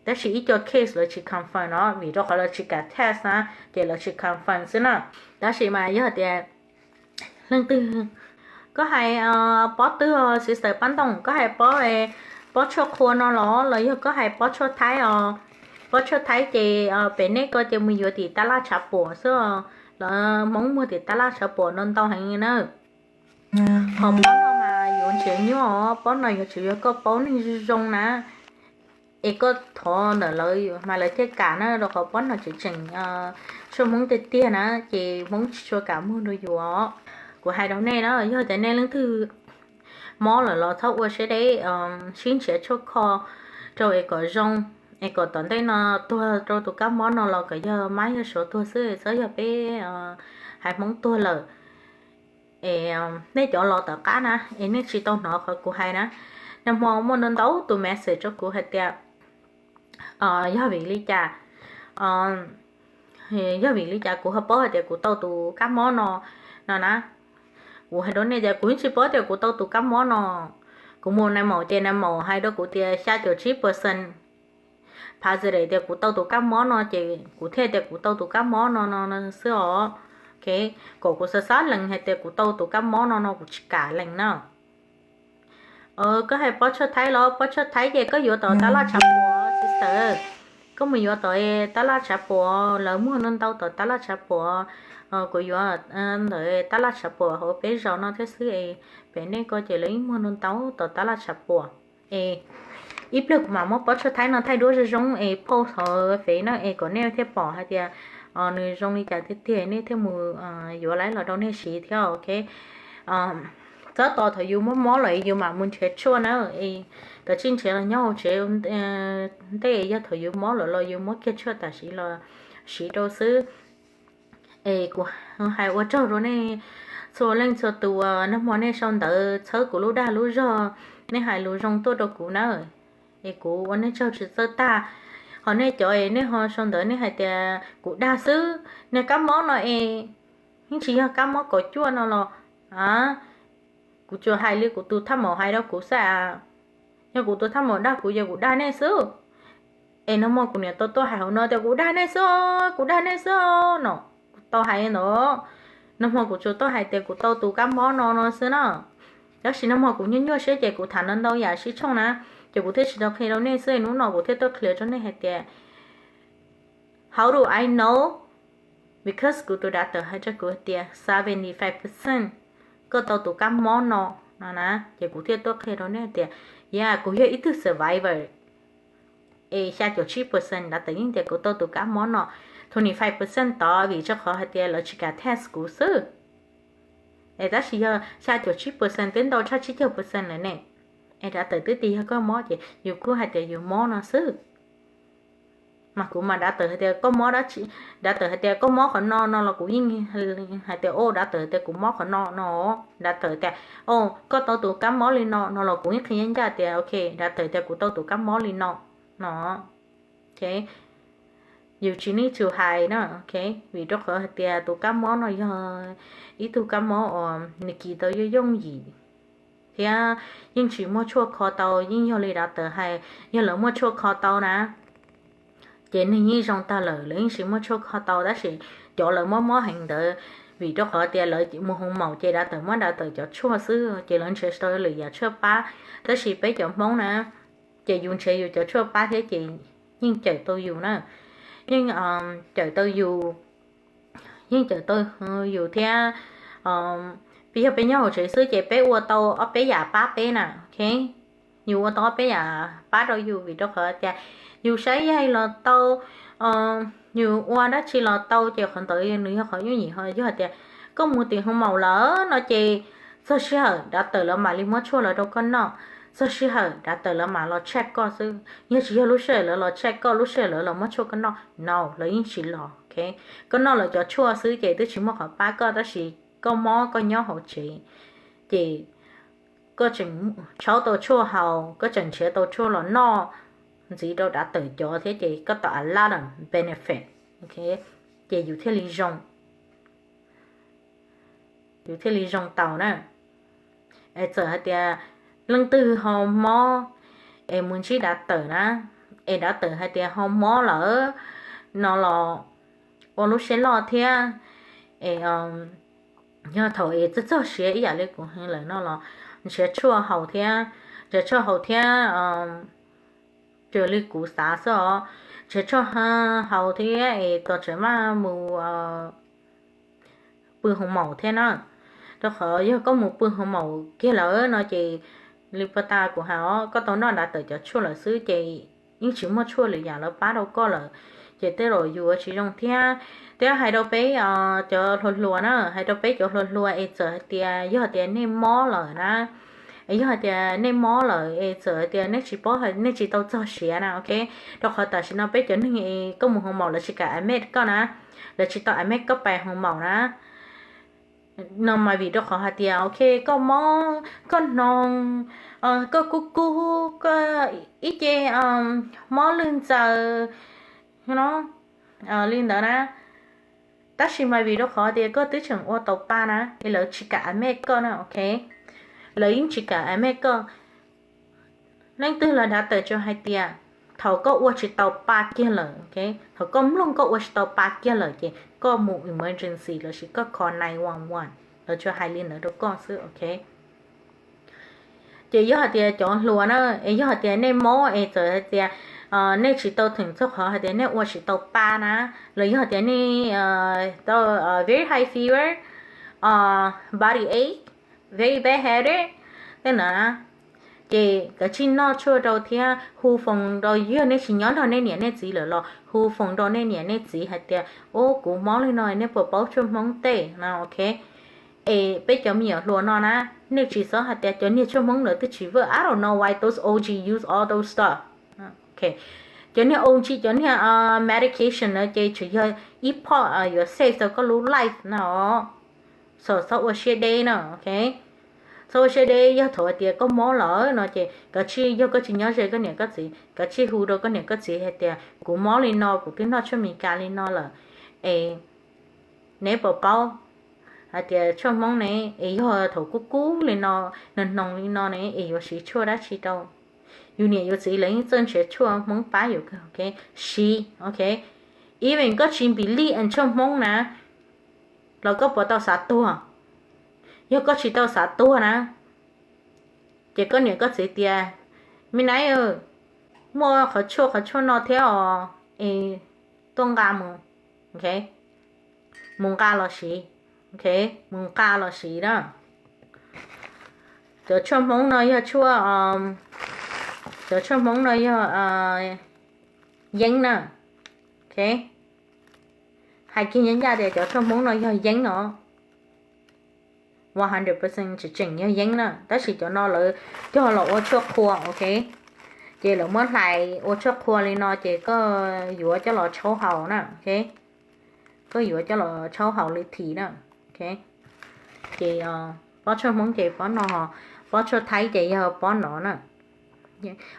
Tab sis ib co case lawv tsis confirm os, vim rau qhov lawv tsis kam test na, ces lawv tsis confirm xwb na. Tab sis mas yog tias leej twg, koj hais pob twg os, sister Paj Ntoo, koj hais pob, pob tshuaj qhua no los los yog koj hais pob tshuaj Thaib os? Pob tshuaj Thaib ces pem nej ko ces mus yuav tim tab laj tshav puam xwb os. Lawv Hmoob muag tim tab laj tshav puam no ntau heev na. Qhov pob no mas yuav nrhiav nyuaj os, pob no yuav tsum yog koj paub neeg zoo zoo na, es koj thov ntawm lawv mas lawv thiaj kam na, rau qhov pob no tseem tseem tshuaj Hmoob tiag tiag na, ces Hmoob tsis tshua kam muag rau yus os. Kuv hais rau nej na, yog tias nej leej twg mob lawm los txhob ua siab deb, sib nrhiav tshuaj kho rau es kom zoo, es kom tom ntej no tuag rau tus kab mob no los kom yog mab yog suav tuag xwb, txhob yog peb haiv Hmoob tuag lawm. Es nej cov los tom qab na, es nej tsis tau hnov qhov kuv hais na, nag hmo muaj ntau ntau tus message rau kuv hais tias yog vim li cas, yog vim li cas kuv ho paub hais tias kuv tau tus kab mob no, no na. Kuv hais rau nej tias kuv yeej tsis paub tias kuv tau tus kab mob no. Kuv mus nais maum ces nais maum hais rau kuv tias xya caum tsib percent positive tias kuv tau tus kab mob no, ces kuv thiaj tias kuv tau tus kab mob no no xwb os. Kom kuv xav xav lees hais tias kuv tau tus kab mob no no kuv tsis kam lees na. Koj hais pob tshuaj Thaib los? Pob tshuaj Thaib ces koj yuav tom tab laj tshav puam, sister. Koj mus yuav tom tab laj tshav puam, lawv muag ntau ntau tom tab laj tshav puam. Kuv yuav ntawm tab laj tshav puam hauv peb zos no thiab xwb es, pem nej ko ces lawv yeej muag ntau ntau tom tab laj tshav puam. Es ib pliag kuv mam muab pob tshuaj thaib no thaij duab zoo zoo es post hauv fev na es kom nej thiaj pom hais tias nws zoo li cas tiag tiag nej thiaj mus yuav lawv los rau nej siv thiab, ok. Txhob tos thaum yus mob mob lawm yus mam mus nrhiav tshuaj na. Kav tsij nrhiav los nyob hauv tsev ntej, yog thaum yus mob lawm los yus muab kiag tshuaj tam sim los siv rau xwb. Es kuv hais ua tsaug rau nej txhua leej txhua tus uas nag hmo nej sau ntawv txhawb kuv lub dag lub zog, nej hais lus zoo tuaj rau kuv na. Es kuv ua nej tsaug tsis txawj tag. Ho nej cov es nej ho sau ntawv nej hais tias kuv dag xwb, niag kab mob no es yeej tsis yog kab mob kaum cuaj no los, kuv tsuas hais li kuv tus thaj maum hais rau kuv xwb. Yog kuv tus thaj maum dag kuv ces kuv dag nej xwb. Es nag hmo kuv niam tau tuaj hais hauv no tias kuv dag nej xwb, kuv dag nej xwb no. Kuv tau hais ntawd, nag hmo kuv tsuas tuaj hais tias kuv tau tus kab mob no no xwb na. Tab sis nag hmo kuv nyuaj nyuaj siab ces kuv tham ntau ntau yam sib tshooj na, ces kuv thiaj tsis tau qhia rau nej xwb, hnub no kuv thiaj tuaj qhia rau nej hais tias how do I know? Because kuv tus dav tawm hais rau kuv tias seventy five percent koj tau tus kab mob no no na, ces kuv thiaj tuaj qhia rau nej tias, yog kuv yog ib tug survivor. Es xya caum tsib percent dav tawm yeej tias kuv tau tus kab mob no, twenty five percent tod vim rau qhov hais tias lawv tsis kam test kuv xwb. Es tab sis yog xya caum tsib percent twb ntau tshaj tsib caug percent lawm ne. Es dav tawm twb tias yog koj mob ces yus kuj hais tias yus mob no xwb. Mas kuv mas dav tawm hais tias koj mob dab tsi, dav tawm hais tias koj mob qhov no no los kuv yeej hais tias o dav tawm tias kuv mob qhov no no. Dav tawm tias o koj tau tus kab mob li no no los kuv yeej qhia ncaj tias ok, dav tawm tias kuv tau tus kab mob li no no. Yus tsis need to hide na, vim rau qhov hais tias tus kab mob no yog ib tug kab mob uas nws kis tau yooj yooj yim thiab yeej tsis muaj tshuaj kho tau. Yeej yog li dav tawm hais, yog lawv muaj tshuaj kho tau na ces neeg yeej zoo tag lawm, lawv yeej tsis muaj tshuaj kho tau. Tab sis cov lawv mob mob heev ntawd, vim rau qhov tias lawv mus hoo maum ces dav tawm muab dav tawm cov tshuaj xwb ces lawv nrhiav tsis tau lwm yam tshuaj pab. Tab sis peb cov Hmoob na, ces yus nrhiav yus cov tshuaj pab thiab ces yeej cawm tau yus na, yeej cawm tau yus, yeej cawm tau yus thiab. Yog peb nyob hauv tsev xwb ces peb ua tau ob peb yam pab peb na, ok. Yus ua tau ob peb yam pab rau yus vim rau qhov tias yus saib yaig los tau, yus ua dab tsi los tau ces qhov ntawd nws yog qhov yooj yim. Ho yog tias koj mus tim hoo maum lawm no ces txog sij hawm dav tawm lawv mam li muab tshuaj los rau koj noj, txog sij hawm dav tawm lawv mam los check koj xwb. Yog tsis yog lub sij hawm lawv los check koj, lub sij hawm lawv los muab tshuaj koj noj no, lawv yeej tsis los, ok. Koj noj lawv cov tshuaj xwb ces twb tsis muaj qhov pab koj, tab sis koj mob koj nyob hauv tsev ces koj tseem tshaub tau tshuaj haus, koj tseem nrhiav tau tshuaj los noj ntxiv rau dav tawm cov thiab ces koj tau a lot of benefit, ok. Ces yus thiaj li zoo, yus thiaj li zoo tau na. Es txawm hais tias leej twg ho mob es mus ntsib dav tawm na, es dav tawm hais tias ho mob lawm no los ua lub siab loj thiab. Es yog thaum es txog txog siav ib yam li kuv hais lawm no los nrhiav tshuaj haus thiab, nrhiav tshuaj haus thiab, raws li kuv xav xwb os, nrhiav tshuaj haus thiab es tos tseem maj mus pw hoo maum thiab na. Rau qhov yog koj mus pw hoo maum kiag lawm no ces li puag ta kuv hais os, koj tau noj dav tawm cov tshuaj lawm xwb ces yeej tsis muaj tshuaj lwm yam lawv pab rau koj lawm, ces tej zaum yus tsis zoo thiab. Thiab hais rau peb cov hluas hluas na, hais rau peb cov hluas hluas es txawm hais tias yog tias nej mob lawm na, yog hais tias nej mob lawm es txawm hais tias nej tsis paub, nej tsis tau txog siav na, ok. Rau qhov tam sim no peb cov neeg es koj mus hoo maum lawv tsis kam admit koj na, lawv tsis tau admit koj pais hoo maum na. No mas vim rau qhov hais tias ok, koj mob koj hnoos, koj kub kub, koj ib ce mob lwg ntxaws no li ntawd na. Tab sis mas vim rau qhov tias koj twb tseem ua tau pa na es lawv tsis kam admit koj na, ok. Lawv yeej tsis kam admit koj. Leej twg los dav tawm tsuas hais tias thaum koj ua tsis tau pa kiag lawm, ok, thaum koj mloog koj ua tsis tau pa kiag lawm ces koj mus emergency lossis koj call nine one one, lawv tsuas hais li ntawd rau koj xwb, ok. Ces yog hais tias cov hluas na, es yog hais tias nej mob es txawm hais tias nej tsis tau theem txog qhov hais tias nej ua tsis tau pa na, los yog tias nej tau very high fever, body ache, very bad headache, tej no na, ces kav tsij noj tshuaj rau thiab hu foos rau, yog nej tsis nyob nrog nej niam nej txiv lawm los hu foos rau nej niam nej txiv hais tias, Ub, kuv mob li no, nej puas paub tshuaj Hmoob tej no, ok? Es peb cov me nyuam hluas no na, nej tsis txhob hais tias cov niag tshuaj Hmoob ntawd twb tsis work, I don't know why those O G use all those stuff. Cov niag O G, cov niag medication na ces tsuas yog ib phom yuav save tau koj lub life no. So txhob ua siab deb na, ok? Txhob ua siab deb, yog thaum hais tias koj mob lawm no ces kav tsij, yog koj tsis nyob ze koj niam koj txiv, kav tsij hu rau koj niam koj txiv hais tias, Kuv mob li no, kuv twb noj tshuaj Meskas li no lawm, es neb puas paub hais tias tshuaj Hmoob ne, es yog thaum kub kub li no, nag hnoos li no ne, es yuav siv tshuaj dab tsi rau? Yus niam yus txiv lawv yeej txawj nrhiav tshuaj Hmoob pab yus kawg, ok? Siv, ok? Even koj tsis believe in tshuaj Hmoob na, los koj puas tau xav tuag? Yog koj tsis tau xav tuag na, ces koj niam koj txiv tias, Me nab, muaj qhov tshuaj qhov tshuaj no thiab os, es tuaj nqa mus, ok? Mus nqa los siv, ok? Mus nqa los siv na. Cov tshuaj Hmoob no yog tshuaj, cov tshuaj Hmoob no yog yeeb na, ok? Hais kiag ncaj ncaj tias cov tshuaj Hmoob no yog yeeb os. One hundred percent tseem tseem yog yeeb na, tab sis cov no lawv cog los ua tshuaj qhua, ok? Ces lawv muab hlais ua tshuaj qhua li no ces koj yuav coj los tshaub haus na, ok? Koj yuav coj los tshaub haus li thim na, ok? Ces pob tshuaj Hmoob ces pob no, pob tshuaj Thaib ces yog pob no na.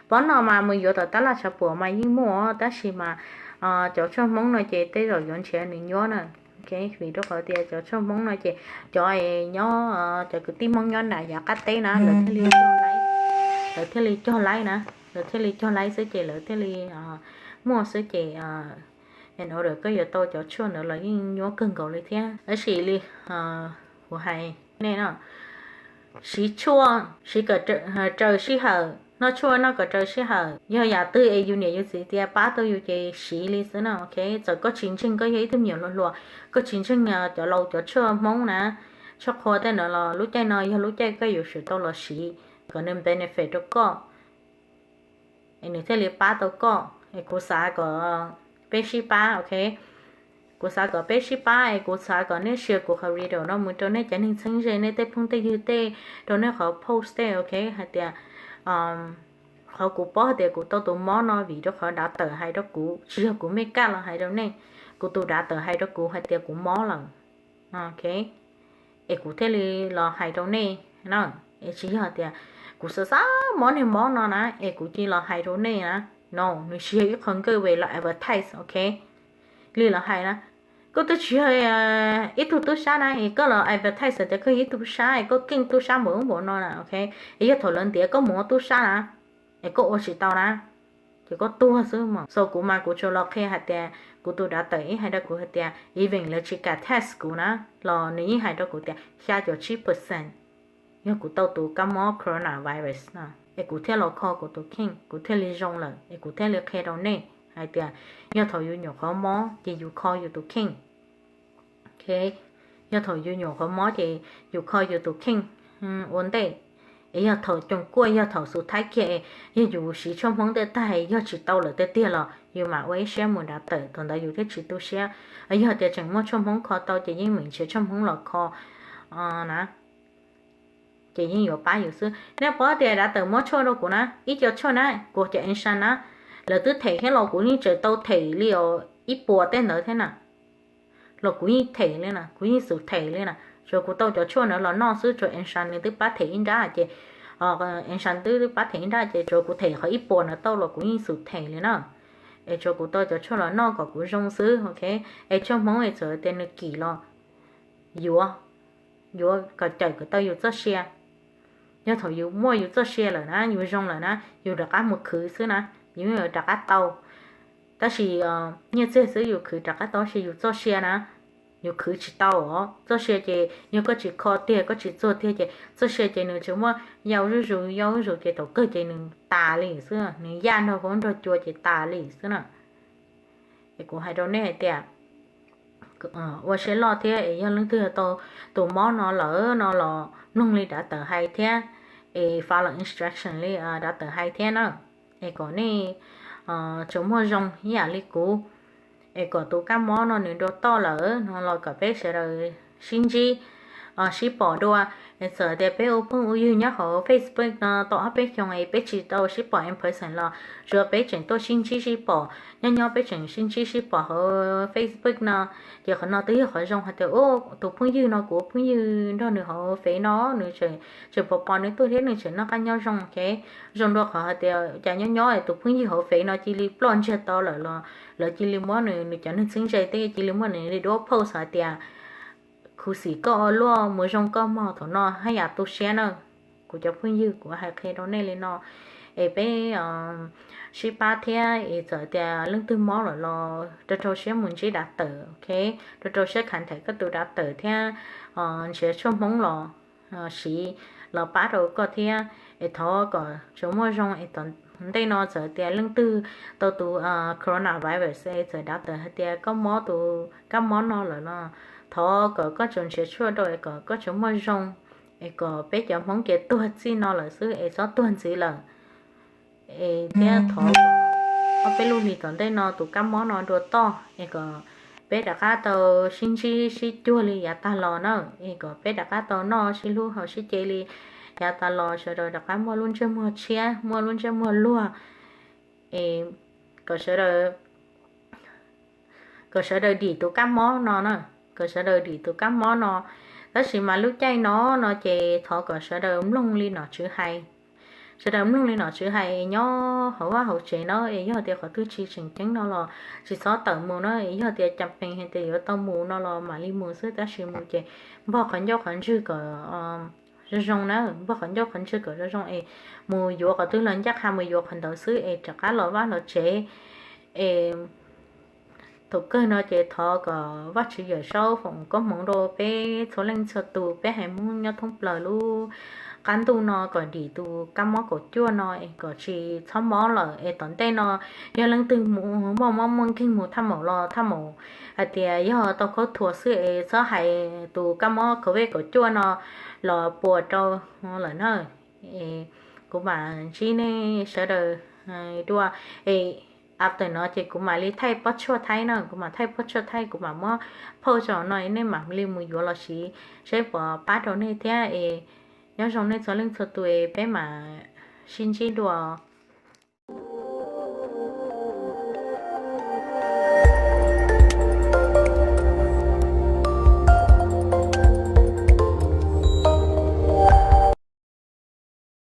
Pob no mas mus yuav tom tab laj tshav puam mas yeej muaj, tab sis mas cov tshuaj Hmoob no ces tej zaum yuav nrhiav nws nyuaj na. Ok, vim rau qhov tias cov tshuaj Hmoob no ces cov nyob, cov kwv tij Hmoob nyob nram yav qab teb na, lawv thiaj li, lawv thiaj li cog laib na, lawv thiaj li cog laib xwb ces lawv thiaj li muaj xwb ces in order koj yuav tau cov tshuaj ntawd los yeej nyuaj kawg nkaus li thiab. Tab sis li kuv hais nej no, siv tshuaj siv kom raws sij hawm, noj tshuaj noj kom raws sij hawm. Yog yam twg es yus niam yus txiv tias pab tau yus ces siv li xwb no, ok. Txawm koj tsis ntseeg, koj yog ib tug me nyuam hluas hluas, koj tsis ntseeg cov laus cov tshuaj Hmoob na, tshuaj qhua tej no los lub caij no yog lub caij koj yuav tsum tau los siv kom nws benefit rau koj, es nws thiaj li pab tau koj. Es kuv xav kom peb sib pab, ok. Kuv xav kom peb sib pab es kuv xav kom nej share kuv qhov video no mus rau nej cov neeg txheeb ze, nej tej phooj tej ywg tej, rau nej qhov post tej, ok, hais tias qhov kuv paub hais tias kuv tau tus mob no vim rau qhov dav tawm hais rau kuv, tsis yog kuv mej kaj los hais rau nej. Kuv tus dav tawm hais rau kuv hais tias kuv mob lawm, ok, es kuv thiaj li los hais rau nej na. Es tsis yog tias kuv xav xav mob niag mob no na es kuv cia los hais rau nej na. No, nws tsis yog ib qho nkawj ves los advertise, ok. Li los hais na, koj twb tsis yog ib tug tub sab na es koj los advertise tias koj yog ib tug tub sab es koj keej tub sab npaum ub npaum no na, ok. Es yog thaum lawv ntiav koj mus ua tub sab na, es koj ua tsis tau na, ces koj tuag xwb mas. So kuv mas kuv tsuas los qhia hais tias kuv tus dav tawm ib hais rau kuv hais tias even lawv tsis kam test kuv na, los nws yeej hais rau kuv tias xya caum tsib percent yog kuv tau tus kab mob coronavirus no, es kuv thiaj los kho kuv tus kheej, kuv thiaj li zoo lawm, es kuv thiaj li qhia rau nej hais tias yog thaum yus nyuam qhuav mob ces yus kho yus tus kheej. Ok, yog thaum yus nyuam qhuav mob ces yus kho yus tus kheej ua ntej. Es yog thaum coom kuaj, yog thaum xus thaib kiag, yog yus siv tshuaj Hmoob tej tag, yog tsis tau lawm tiag tiag los yus mam ua ib siab mus dav tawm, thaum ntawd yus thiaj tsis tu siab. Yog tias tseem muaj tshuaj Hmoob kho tau ces yeej meem nrhiav tshuaj Hmoob los kho na, ces yeej yuav pab yus xwb. Nej paub tias dav tawm muab tshuaj rau kuv na, ib co tshuaj na, kuv cov enzyme na, lawv twb them thiab los kuv yeej tseem tau them li os ib puas tej ntawd thiab na. Los kuv yeej them li na, kuv yeej xub them li na, tsuas kuv tau cov tshuaj ntawd los noj xwb, tsuas enzyme nws twb pab them ib nrab ces, enzyme twb twb pab them ib nrab ces tsuas kuv them qhov ib puas ntawd tau los kuv yeej xub them li na. Es tsuas kuv tau cov tshuaj los noj kom kuv zoo xwb, ok. Es tshuaj Hmoob es txawm tias nws kim los yuav, yuav kom cawm kom tau yus txoj sia. Yog thaum yus muaj yus txoj sia lawm na, yus zoo lawm na, yus rov qab mus khwv xwb na, yus rov qab tau. Tab sis nyiaj txiag xwb yus khwv rov qab tau, tab sis yus txoj sia na, yus khwv tsis tau os. Txoj sia ces yog koj tsis kho tiag, koj tsis txuag tiag ces txoj sia ces nws tseem muaj yau zuj zus, yau zuj zus ces thaum kawg ces nws tas li xwb, nws yaj nrog huab nrog cua ces tas li xwb na. Es kuv hais rau nej hais tias ua siab loj thiab, es yog leej twg tau tus mob no lawm no los mloog li dav tawm hais thiab, es follow instruction li dav tawm hais thiab na. Es kom nej tsuas muaj zoo ib yam li kuv, es kom tus kab mob no nws dua toj lawm no los kom peb sawv daws sib ntsib, sib pom dua. Es txawm tias peb ua phooj ua ywg nyob hauv Facebook no tau ob peb xyoos es peb tsis tau sib pom in person los tsuas peb tseem tuaj sib ntsib sib pom, nyob nyob peb tseem sib ntsib sib pom hauv Facebook no, ces qhov no twb yog qhov zoo hais tias tus phooj ywg no kuv ua phooj ywg nrog nws hauv fev no, nws tseem pom pom nws tuaj thiab nws tseem noj qab nyob zoo. Zoo dua qhov hais tias cas nyob nyob tus phooj ywg hauv fev no cia li ploj ntsiag to lawm los lawv cia li muab nws, nws cov neeg txheeb ze tej cia li muab nws li duab post hais tias khuv xim koj ua luaj, mus zoo koj mog, thaum no haj yam tu siab na. Kuv cov phooj ywg, kuv hais qhia rau nej li no, es peb sib pab thiab, es txawm tias leej twg mob lawm los rau rau siab mus ntsib dav tawm, ok, rau rau siab khav theem koj tus dav tawm thiab nrhiav tshuaj hmoob los siv los pab rau koj thiab. Es thov kom tsuas muaj zoo, es tom ntej no txawm tias leej twg tau tus coronavirus es txawm dav tawm hais tias koj mob tus kab mob no lawm no, thov kom koj tsuas nrhiav tshuaj rau es kom koj tsuas muaj zoo, es kom peb cov hmoob ces tuag txij no lawm xwb es txhob tuag ntxiv lawm. Es thiab thov ob peb lub hlis tom ntej no tus kab mob no dua toj es kom peb rov qab tau sib ntsib sib cuag li yav tag los na, es kom peb rov qab tau noj sib hlub haus sib ce li yav tag los, sawv daws rov qab muaj lub ntsej muag tshiab, muaj lub ntsej muag luag, es kom sawv daws kom sawv daws dim tus kab mob no na, kom sawv daws dim tus kab mob no. Tab sis mas lub caij no no ces thov kom sawv daws mloog li nom tswv hais, sawv daws mloog li nom tswv hais, nyob hauv vaj hauv tsev na, es yog tias qhov twg tsis tseem ceeb no los tsis txhob tawm mus na, es yog tias cas pees hais tias yuav tau mus no los mam li mus xwb, tab sis mus ces npog qhov ncauj qhov ntswg kom zoo zoo na, npog qhov ncauj qhov ntswg kom zoo zoo es mus yuav qhov twg los ncaj qha mus yuav qhov ntawd xwb es rov qab los vaj los tsev. Es thaum kawg no ces thov kom Vajtswv Yawm Saub foom koob hmoov rau peb txhua leej txhua tus, peb haiv Hmoob nyob thoob plaws lub qab ntuj no kom dim tus kab mob kaum cuaj no es kom tsis txhob mob lawm. Es tom ntej no yog leej twg muaj mob muaj nkeeg mus thaj maum los thaj maum hais tias yog tau khaub thuas xwb es txhob hais tus kab mob covid kaum cuaj no los puas rau lawm na. Kuv mam ntsib nej sawv daws dua, es after no ces kuv mam li thaij pob tshuaj thaib na, kuv mam thaij pob tshuaj thaib, kuv mam muab phauj tso no nej mam li mus yuav los siv seb puas pab rau nej thiab. Es nyob zoo nej txhua leej txhua tus, peb mam sib ntsib dua.